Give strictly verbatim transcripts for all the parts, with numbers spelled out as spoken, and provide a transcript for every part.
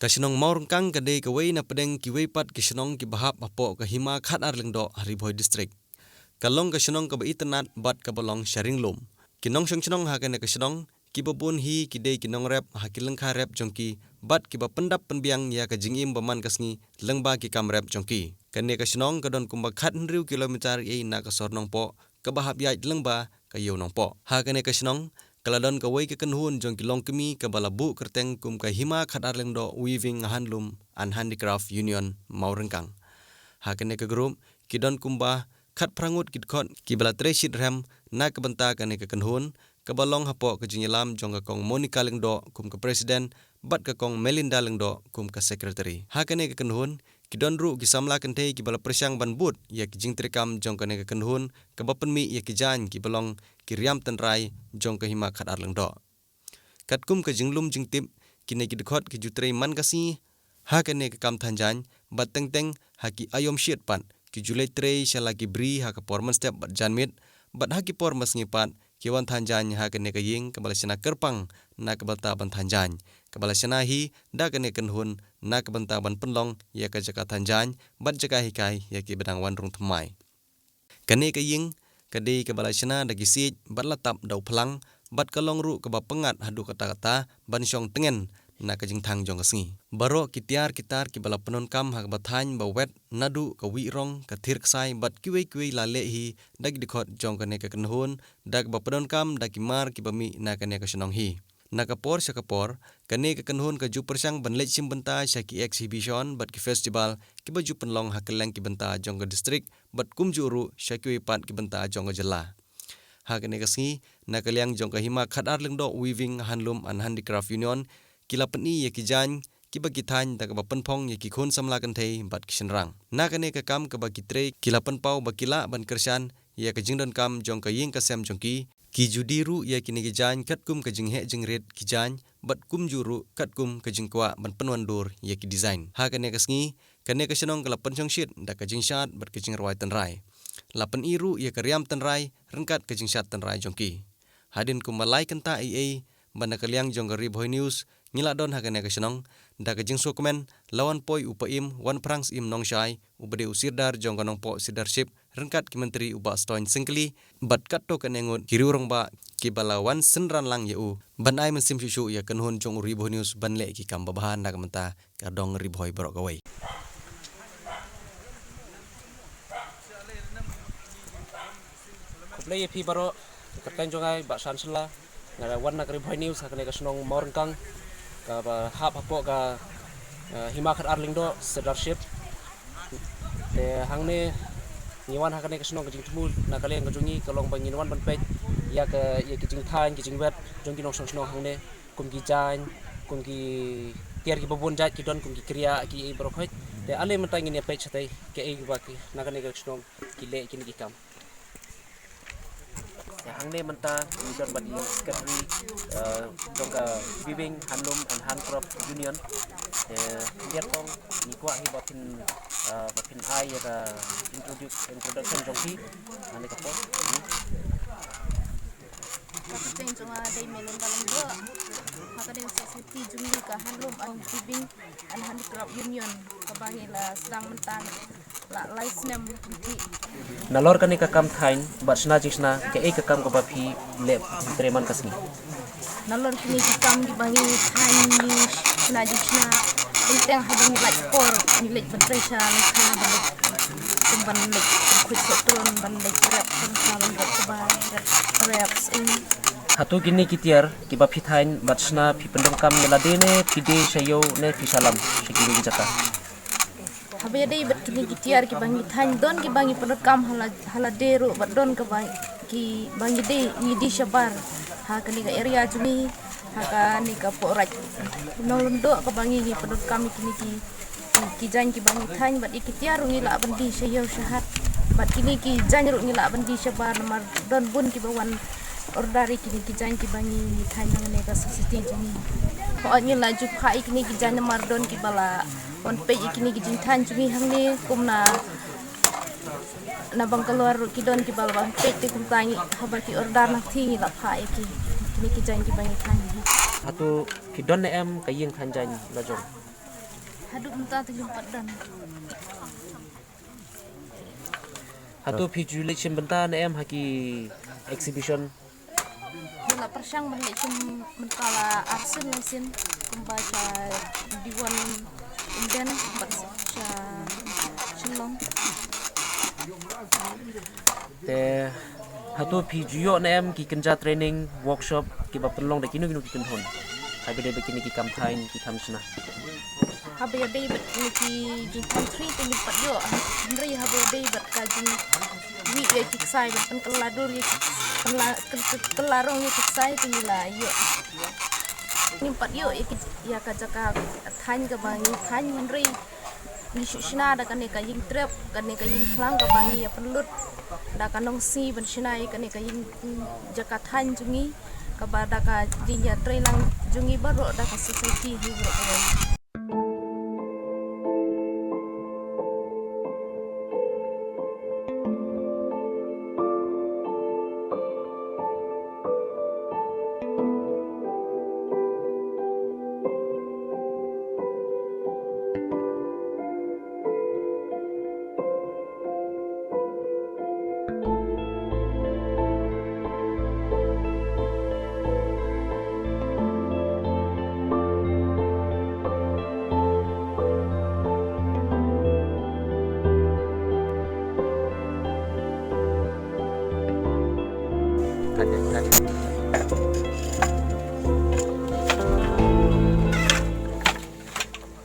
Ka shnong Mawryngkang ka dei kawei na pdeng kiwei pat ki shnong kiba hap hapoh ka Hima Khatar Lyngdoh ha Ri Bhoi District. Ka long ka shnong kaba itynnad bad kaba long sharing lum. Ki nongshong shnong ha kane ka shnong kiba bun hi ki dei ki nongrep ha ki lyngkha rep jong ki bad kiba pyndap pynbiang ïa ka jingim ba man ka sngi lyngba ki kam rep jong ki. Kane ka shnong ka don kumba khathynriew kilometer ei na ka sor Nongpoh kaba hap ïaid lyngba ka Ïew Nongpoh. Ha kane ka shnong ka la don kawei ka kynhun jong ki longkmie kaba la buh kyrteng kum ka Hima Khatar Lyngdoh Weaving Handloom and Handicraft Union Mawryngkang. Ha kane ka group ki don kumba khatphra ngut ki dkhot kiba la trei shitrhem na ka bynta kane ka kynhun, kaba long hapoh ka jingïalam jong ka Kong Monica Lyngdoh kum ka president bad ka Kong Melinda Lyngdoh kum ka secretary. Ha kane ka kynhun ki don ruh ki samla kynthei kiba la pyrshang ban bud ïa ki jingtreikam jong kane ka kynhun kaba pynmih ïa ki jaiñ kiba long ki riam tynrai jong ka Hima Khatar Lyngdoh. Katkum ka jinglum jingtip, kine ki dkhot ki ju trei man ka sngi ha kane ka kam than jaiñ bad teng teng ha ki aïom shiit pat ki ju leit trei sha la ki bri ha ka por mynstep bad janmiet bad ha ki por mynsngi pat ki wan than jaiñ ha kane ka ïing kaba la shna kyrpang na ka bynta ban than jaiñ, kaba la shna hi da kane ka kynhun na ka bynta ban pynlong ïa ka jaka than jaiñ bad jaka hikai ïa kiba dang wan rung thymmai. Kane ka ïing ka dei kaba la shna da ki siej bad la tap da u phlang bad ka long ruh kaba pyngngad haduh katta katta ban shong tngen na ka jingthang jong ka sngi. Baroh ki tiar ki tar kiba la pyndonkam ha kaba thaiñ ba wet naduh ka wih rong, ka thir ksai bad kiwei kiwei la leh hi da ki dkhot jong kane ka kynhun da kaba pyndonkam da ki mar kiba mih na kane ka shnong hi. Na ka por sha ka por, kane ka kynhun ka ju pyrshang ban leit shim bynta sha ki exhibition bad ki festival kiba ju pynlong ha kylleng ki bynta jong ka district bad kumjuh ruh sha kiwei pat ki bynta jong ka jylla. Ha kane ka sngi, na ka liang jong ka Hima Khatar Lyngdoh Weaving Handloom and Handicraft Union, ki la pyni ïa ki jaiñ kiba ki thaiñ da kaba pynphong ïa ki khun samla kynthei bad ki shynrang. Na kane ka kam kaba ki trei ki la pynpaw ba ki lah ban kyrshan ïa ka jingdonkam jong ka ïing ka sem jong ki, ki ju die ruh ïa kine ki jaiñ katkum ka jingheh jingrit ki jaiñ bad kumjuh ruh katkum ka jingkwah ban pynwandur ïa ki design. Ha kane ka sngi, kane ka shnong ka la pynshongshit da ka jingshad bad ka jingrwai tynrai. La pyni ruh ïa ka riam tynrai ryngkat ka jingshad tynrai jong ki. Hadien kumba lai kynta ei ei ba na ka liang jong ka Ri Bhoi News ngi la don ha kane ka shnong, da ka jingsngewkmen la wan poi u Paiem Wanphrang Syiem Nongshai, uba dei u Sirdar jong ka Nongpoh Sirdarship, ryngkat ki Myntri u Bah Stone Syngkli bad katto katne ngut ki riew rangbah kiba la wan synran lang ïa u ban ai mynsiem shuh shuh ïa ka kynhun jong u Ri Bhoi News ban leh ki kam babha na ka bynta ka dong Ri Bhoi baroh kawei. Khublei ïa phi baroh, kyrteng jong nga Bah Shan Shylla, nga wan na ka Ri Bhoi News ha kane ka shnong Mawryngkang, kaba hap hapoh ka, eh, Hima Khatar Lyngdoh Sirdarship. Te hangne ngi wan ha kane ka shnong, ka jingthmu na ka liang ka jong ngi ka long ba ngin wan ban peit ïa ka, ïa ki jingthaiñ ki jingwet jong ki nongshong shnong hangne, kum ki jaiñ, kum ki tiar kiba bun jait ki don, kum ki kriah, kiei baroh khoit. Te ale mynta ngin ïa peit shatei kaei kaba ki na kane ka shnong ki leh kine ki kam. Te hangne mynta ngi don bad i secretary, eh, jong ka Weaving Handloom and Handcraft Union. Te khyndiat tong ngi kwah hi ba phin, eh, ba phin ai ïa ka introduce, introduction jong phi. Hangne ka por. Hmm. Ka kyrteng jong nga dei Melinda Lyngdoh. Ha ka dei ka society jong ngi ka Handloom and Weaving and Handicraft Union kaba ngi la sdang mynta la lai snem ki. Nalor kane ka kam thaiñ bad shna jingshna, kaei ka kam kaba phi leh trei man ka sngi? Nalor kine ki kam kiba ngi thaiñ, ngi shna jingshna, teng teng haba ngi lait por ngi leit ban trei sha lyngkha, ban leit, kum ban leit khuid soh tron, ban leit rep lyngkha, ban rep kba, rep, rep sying. Hato kine ki tiar kiba phi thaiñ bad shna phi pyndonkam ïa lade ne phi die sha ïew ne phi sha lam sha kiwei ki jaka? Haba ïadei bad kine ki tiar kiba ngi thaiñ, don kiba ngi pyndonkam ha la, ha lade ruh bad don kaba, kiba ngi die, ngi die shabar ha kane ka area jong ngi, ha kane ka Pohraid Nonglyngdoh kaba ngi, ngi pyndonkam ïa kine ki, ki, ki jaiñ kiba ngi thaiñ bad ïa ki tiar ruh ngi lah ban die sha ïew sha hat. Bad kine ki jaiñ ruh ngi lah ban die shabar namar don bun kiba wan order ïa kine ki jaiñ kiba ngi, ngi thaiñ hangne ka society jong ngi. Hooid ngi la ju phah ïa kine ki jaiñ namar don kiba la wan peit ïa kine ki jingthaiñ jong ngi hangne, kumna na Bangalore ruh ki don kiba la wan peit, te kumta ngi haba ki order na phi ngi la phah ïa ki, kine ki jaiñ kiba ngi thaiñ. Hato phi don ne em ka ïing thaiñ jaiñ la jong? Haduh mynta te ngim pat don. Hato phi ju leit shim bynta ne em ha ki exhibition? Ngi la pyrshang ban leit shim bynta la arsien laisien kumba sha Diwon Umden bad sha Shillong. Te hato phi ju ïoh ne em ki kynja training workshop kiba pynlong da kino kino ki kynhun haba ïadei bad kine ki kam thaiñ ki kam shna? Haba ïadei bad kine ki jingthaiñ training te ngim pat ïoh, hynrei haba ïadei bad ka jingwih ïa ki ksai bad pynkylla dur ïa ki, pynla- pyn- pynkylla rong ïa ki ksai te ngi la ïoh. Ngim pat ïoh ïa ki, ïa ka jaka thaiñ kaba ngi thaiñ, hynrei ngi shu shna da kane ka ïing trep, kane ka ïing khlang kaba ngi ïa pynlut da ka nongsngi ban shna ïa kane ka ïing, jaka thaiñ jong ngi, kaba da ka jingïatreilang jong ngi baroh, da ka society hi baroh kawei.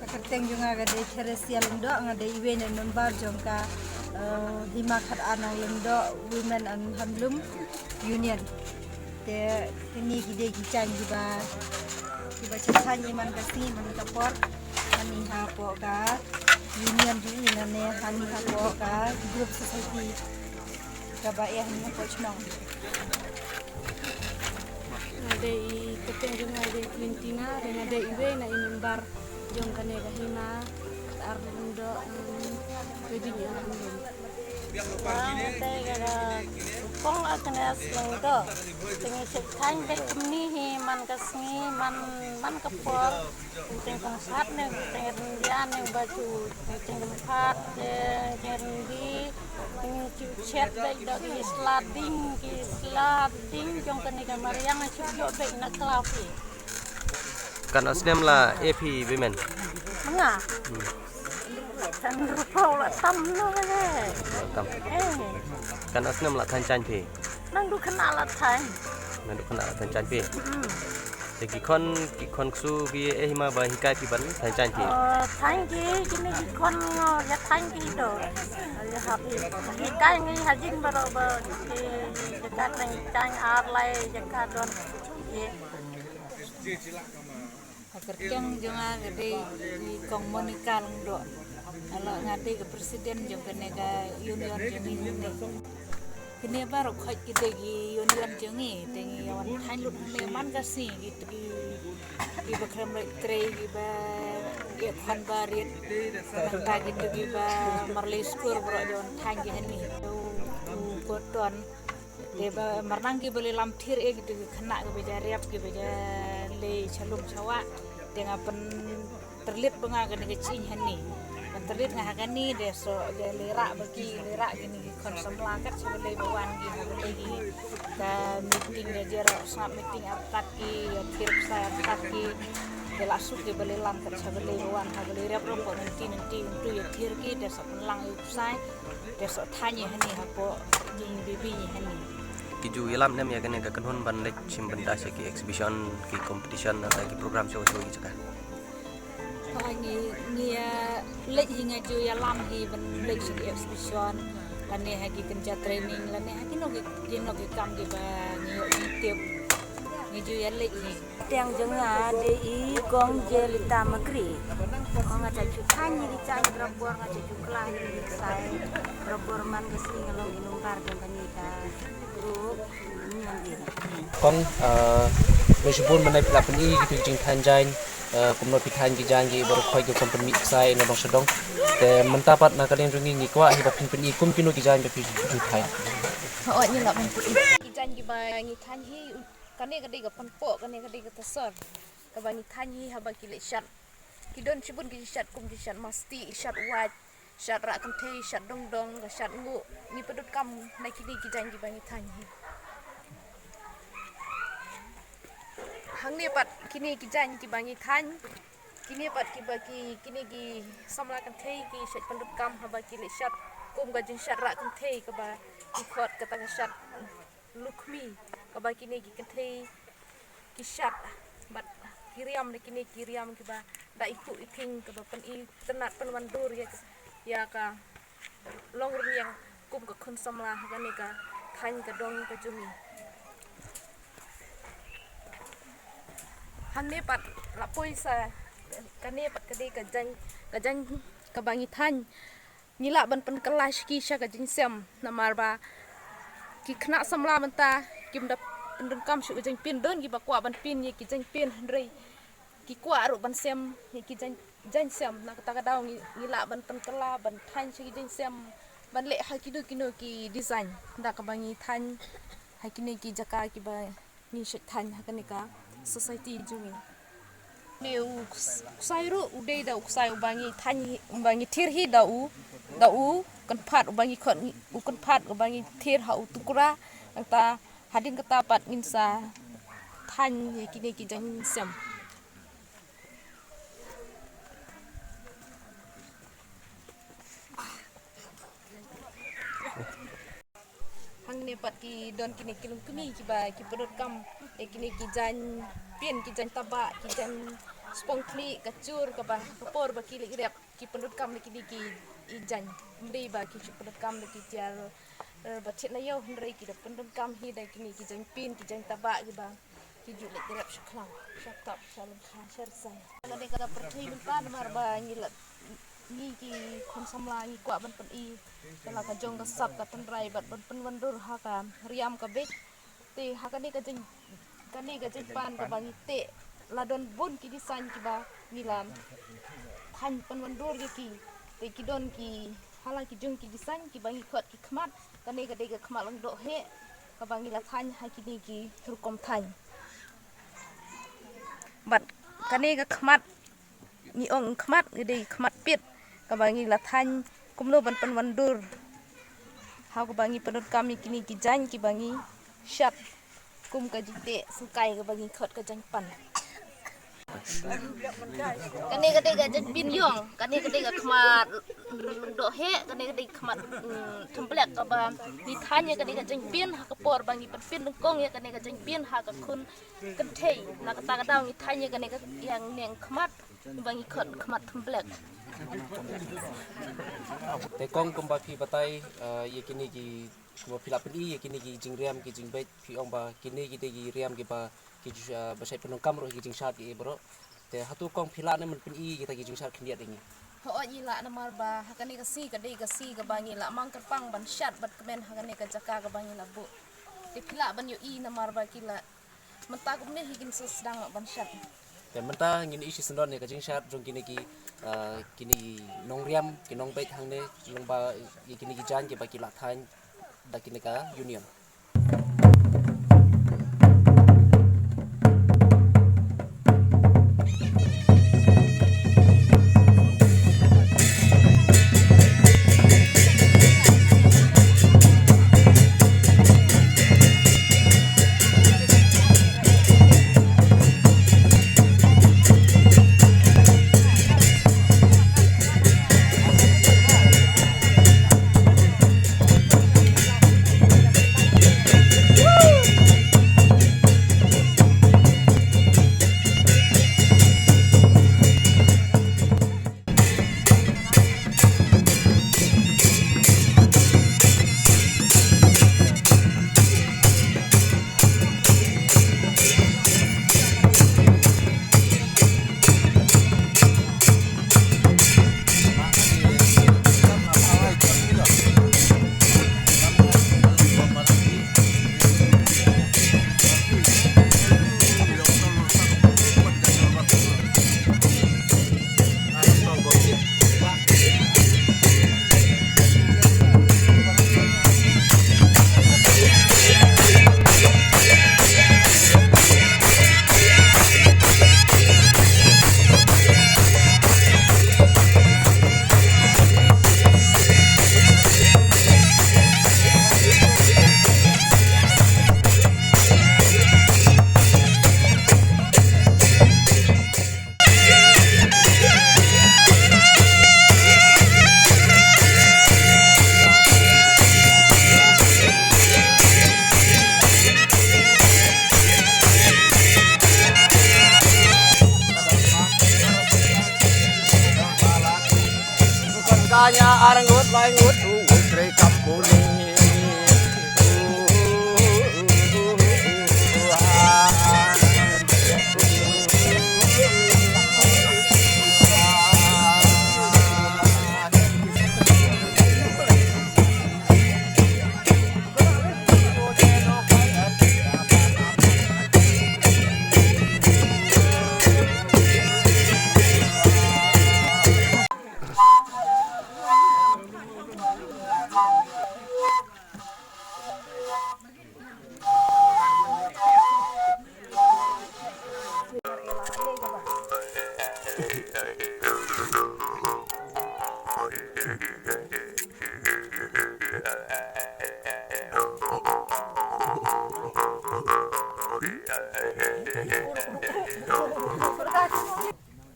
Ka kyrteng jong nga ka dei Theresia Lyngdoh, nga dei iwei na member jong ka, eh, Hima Khatar Nong Lyngdoh Women and Handloom Union. Te kine ki dei ki jaiñ kiba, kiba shu thaiñ man ka sngi man ka por. Hani hapoh ka union jong ngi, lane hani hapoh ka group society kaba eh hani hapoh chnong. Nga dei i kyrteng jong nga dei Clintina, te nga dei iwei na i member jong kane ka Hima Khatar Nong Lyngdoh, em, Wedding and Handloom. Nga dei ka Kong Agnes Lyngdoh. Te ngi shu thaiñ beit kumne hi man ka sngi man, man ka por. Teng kong phat ne teng ryndia ne ba ju teng kong phat ne teng ryndi. Teng ju chet beit da ki sla ding, ki sla ding jong kane ka mariang, shu ïoh beit na khlaw phi. Katno snem la eh phi women? Nga. Hmm. Kan rupaw la tam no le. Tam. Eh. Katno snem la thaiñ jaiñ phi? Nang du khynnah la thaiñ. Nang du khynnah la thaiñ jaiñ phi? Hmm. Te ki khon, ki khon ksu ki eh hima ba hikai phi ban thaiñ jaiñ phi? Oh, thaiñ ki, kine ki khon, oh, ïa thaiñ ki to. Ïa hap hi. Hikai ngi ha jingbaroh ba ki jaka thaiñ jaiñ ar lai jaka don. Ye. Ka kyrteng jong nga ka dei i Kong Monica Lyngdoh. Nga la, nga dei ka president jong kane ka union jong ngi ne. Kine baroh khoit ki dei ki union jong ngi, te ngi ïa wan thaiñ lut hangne man ka sngi, ki, ki, kiba khlem leit trei, kiba ïa khon barit, nangta kito kiba marlei skul baroh ïa wan thaiñ ki hangne. U, u Gordon, te ba marnang kiba lei lam thiar eh, kito ki khynnah kiba ja riap, kiba ja lei sha lum sha wah, te nga pyn tyrlit ba nga kane ka jingïaid hangne. Ban tyrlit nga ha kane, te soh, te lei rah ba ki, lei rah kine ki khon samla kat sha balei ba wan ki ha balei ki. Ka meeting ka jia rah sngap meeting artat ki, ïa thiar psa artat ki. Te la suk ki balei lam kat sha balei ba wan ha balei rep rong ba nangti nangti ntu ïa thiar ki, te soh pynlang ïa u psai, te soh thaiñ ïa hangne hapoh jingbibi ïa hangne. Ki ju ïalam ne em ïa kane ka kynhun ban leit shim bynta sha ki exhibition, ki competition, nangta ki program show show ki jaka? Ha, ngi, ngi, eh, leit hi, nga ju ïalam hi ban leit sha ki exhibition, lane ha ki kynja training, lane ha kino ki, kino ki kam kiba ngi ïoh jingtip. Ngi ju ïaleit hi. Kyrteng jong nga dei i Kong Jelita Magri. Kong, nga sa ju thaiñ hi ki jaiñ barabor, nga sa ju kylla hi ki ksai barabor, man ka sngi nga long i nongbar jong kane ka group. Kong, ah, me shibun mynne phi la pyni kito ki jingthaiñ jaiñ, ah, kumno phi thaiñ ki jaiñ ki baroh khoit ki kum pynmih ksai na dong sha dong. Te mynta pat na ka liang jong ngi ngi kwah hi ba phin pyni kum kino ki jaiñ ba phi ju thaiñ. Hooid, ngi lah ban pyni ki jaiñ kiba ngi thaiñ hi, kane ka dei ka pynpoh, kane ka dei ka tasor. Kaba ngi thaiñ hi haba ki leit shad. Ki don shibun ki shad kum ki shad masti, shad wait, shad rah kynthei, shad dongdong, ka shad nguh. Ngi pyndonkam na kine ki jaiñ kiba ngi thaiñ hi. Hangne pat kine ki jaiñ kiba ngi thaiñ. Kine pat kiba ki, kine ki samla kynthei ki shait pyndonkam haba ki leit shad kum ka jingshad rah kynthei kaba ki khot kata ka shad Lukhmi, kaba kine ki kynthei ki shad bad ki riam na kine ki riam kiba da i khuh i ping kaba pyni tynnat pynwandur ïa, ïa ka long rynïeng kum ka khun samla ha kane ka thaiñ ka dong ka jong ngi. Hangne pat la poi sa kane pat ka dei ka jaiñ, ka jaiñ kaba ngi thaiñ. Ngi lah ban pynkylla sha ki sha ka jingsem namar ba ki khynnah samla mynta kim da pyndonkam shuh ka jingpyn, don kiba kwah ban pyn ïa ki jingpyn hynrei ki kwah ruh ban sem ïa ki jing, jingsem. Na kata ka daw ngi, ngi lah ban pynkylla ban thaiñ sha ki jingsem ban leh ha kino kino ki design da kaba ngi thaiñ ha kine ki jaka kiba ngi shait thaiñ ha kane ka society jong ngi. Ne u ksai ruh u dei da u ksai uba ngi thaiñ hi, uba ngi thir hi da u, da u kynphad uba ngi khot, u kynphad uba ngi thir ha u tukra. Nangta hadien kata pat ngin sa thaiñ ïa kine ki jingsem. Hangne pat ki don kine ki longkmie kiba ki pyndonkam ïa kine ki jaiñ pyn, ki jaiñ tabah, ki jaiñ spong khlieh, ka jur kaba ka por ba ki leit rep ki pyndonkam ïa kine ki jaiñ. Ym dei ba ki shu pyndonkam da ki tiar, eh, ba thied na ïew hynrei ki da pyndonkam hi da kine ki jaiñ pyn, ki jaiñ tabah kiba ki ju leit rep sha khlam, sha tap, sha lyngkha, sha rysai. Ka dei kata pyrthei mynta namar ba ngi la, ngi ki khun samla ngi kwah ban pyni ïa la ka jong ka sap ka tynrai bad ban pynwandur ha ka riam ka beit. Te ha kane ka jing, kane ka jingpan kaba ngi teh la don bun ki design kiba ngi la thaiñ pynwandur ïa ki. Te ki don ki ha la ki jong ki design kiba ngi khot ki khmat. Kane ka dei ka khmat lyngdoh heh kaba ngi la thaiñ ha kine ki rukom thaiñ. Bad kane ka khmat, ngi ong khmat, ka dei khmat pit kaba ngi la thaiñ kumno ban pynwandur ha kaba ngi pyndonkam ïa kine ki jaiñ kiba ngi shad kum ka jingteh syngkai kaba ngi khot ka jaiñ pan. Kane ka dei ka jaiñ pyn ïong, kane ka dei ka khmat lyngdoh heh, kane ka dei khmat, mm, thymblek kaba ngi thaiñ ïa kane ka jaiñ pyn ha ka por ba ngi pynpyn nyngkong ïa kane ka jaiñ pyn ha ka khun kynthei. Na kata ka daw ngi thaiñ ïa kane ka ïa neng khmat ba ngi khot khmat thymblek. Te kong kumba phi batai, eh, ïa kine ki, kumba phi la pyni ïa kine ki jingriam ki jingbeit, phi ong ba kine ki dei ki riam kiba ki ju, ah, ba shait pyndonkam ruh ki jingshad ki baroh. Te hato kong phi lah ne ban pyni kita ki jingshad khyndiat ïa ngi? Hooid ngi lah namar ba ha kane ka sngi ka dei ka sngi kaba ngi la mang kyrpang ban shad bad kmen ha kane ka jaka kaba ngi la buh. Te phi lah ban ïohi namar ba ki la mynta kumne hi kin sa sdang ban shad. Te mynta ngin ïohi shisyndon ïa ka jingshad jong kine ki, ah, kine ki nongriam ki nongbeit hangne lyngba ïa kine ki jaiñ kiba ki la thaiñ da kine ka union. Nya arngut laingut u trei kampuni.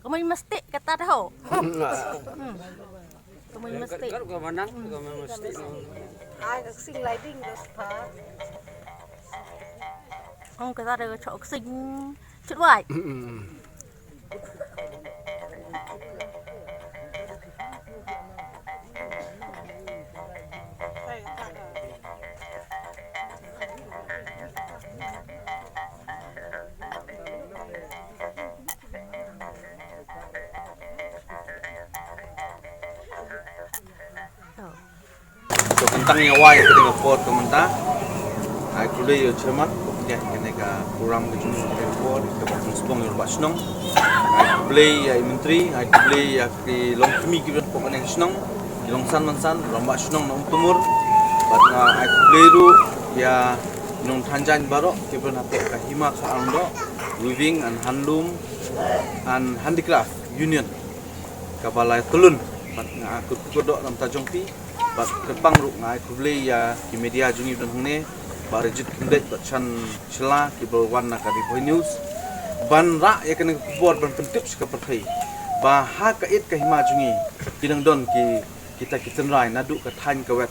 Kumai mesti kata dah. Hmm. Kumai mesti. Kat ka manang, kumai mesti. Ai ka sing lighting dos pa. Ong kata dah chok sing. Chut wai. To, tang ïa wai ka ding ka por ka mynta. Ai khublei ïa u chairman, ïa kane ka program ka jong ka por ka ba pynspong ïa u rangbah shnong. Ai khublei ïa i myntri, ai khublei ïa ki longkmie ki ba pok kane ka shnong, ki longsan mansan, rangbah shnong na Umtumur. Bad nga ai khublei ruh ïa nongthanjaiñ baroh ki ba na pok ka hima ka arndoh, Weaving and Handloom and Handicraft Union. Kaba la tylun, bad nga kut kut doh na bynta jong phi, bad kyrpang ruh nga ai khublei ïa ki media jong ngi ba don hangne, Bah Rijit Khyndait bad Shan Shylla ki ba wan na ka Ri Bhoi News ban rah ïa kane ka khubor ban pyntip sha ka pyrthei ba ha ka ïit ka hima jong ngi ki dang don ki, kita ki tynrai naduh ka thaiñ ka wet,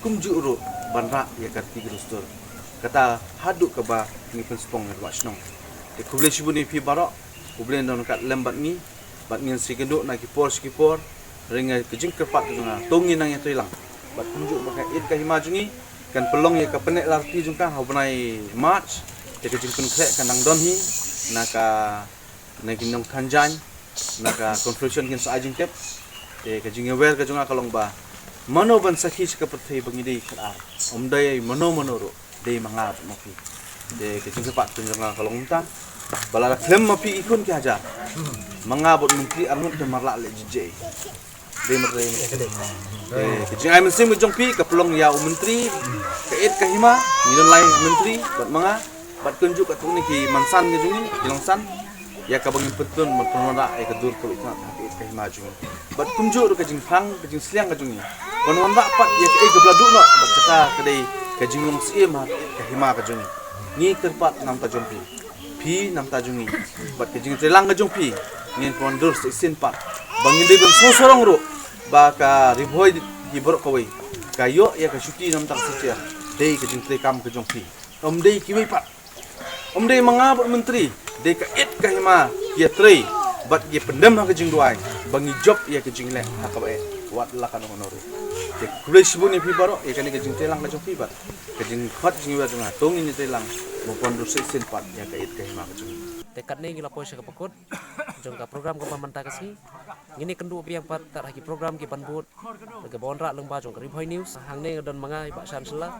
kumjuh ruh ban rah ïa ka riti ka dustur. Kata haduh kaba ngi pynspong ïa ka rangbah shnong. Te khublei shibun ïa phi baroh, khublei don kat lem bad ngi. Bad ngin sa ïakynduh na ki por sha ki por, hynrei ka jingkyrpad ka jong nga to ngin nang ïatreilang. Bad kumjuh ba ka ïit ka hima jong ngi kan pynlong ïa ka pyneh larti jong ka ha u bnai March. Te ka jingpynkhreh kan nang don hi na ka, na ki nongthanjaiñ, na ka conference kin sa ai jingtip. Te ka jingïawer ka jong nga ka long ba mano ban sakhi sha ka pyrthei ba ngi dei khatar, ym dei mano mano ruh. Dei ma nga bad ma phi. Te ka jingkyrpad ka jong nga ka long mynta ba lada khlem ma phi ki khun ki hajar, ma nga bad myntri arngut te mar lah leh jingeh. Dei mar dei. Te ka jingai mynsiem ka jong phi ka pynlong ïa u myntri ka ïit ka hima, ngi don lai myntri bad ma nga bad kumjuh katto katne ki mansan ka jong ngi, ki longsan. Ïa kaba ngin pyntngen ban pynwanrah ïa ka dur ka wei ka, ha ka ïit ka hima jong ngi. Bad kumjuh ruh ka jingphang ka jingsliang ka jong ngi ban wanrah pat ïa kaei kaba la duh noh, bad kata ka dei ka jinglong syiem ha ka ïit ka hima ka jong ngi. Ngi kyrpad na bynta jong phi, phi na bynta jong ngi, bad ka jingtreilang ka jong phi ngin pynwandur sa shisien pat ba ngin dei ban sngewsarong ruh ba ka Ri Bhoi hi baroh kawei ka ïoh ïa ka shuki na bynta ka shisha. Dei ka jingtreikam ka jong phi, ym dei kiwei pat. Ym dei ma nga bad myntri, dei ka ïit ka hima ki ïatrei bad ki pyndem ha ka jingduwai ba ngi jop ïa ka jingleh ha kaba eh, wat la kano kano ruh. Te khublei shibun ïa phi baroh ïa kane ka jingtreilang ka jong phi bad ka jingkhot jingïawer jong nga, to ngin ïatreilang ban pynwandur sa shisien pat ïa ka ïit ka hima ka jong ngi. Te katne ngi la poi sha kaba kut jong ka program kaba mynta ka sngi. Ngin ïakynduh biang pat tad ha ki program ki ban bud da kaba wanrah lyngba jong ka Ri Bhoi News. Hangne nga don ma nga i Bah Shan Shylla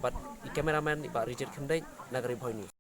bad i cameraman i Bah Rijit Khyndait na ka Ri Bhoi News.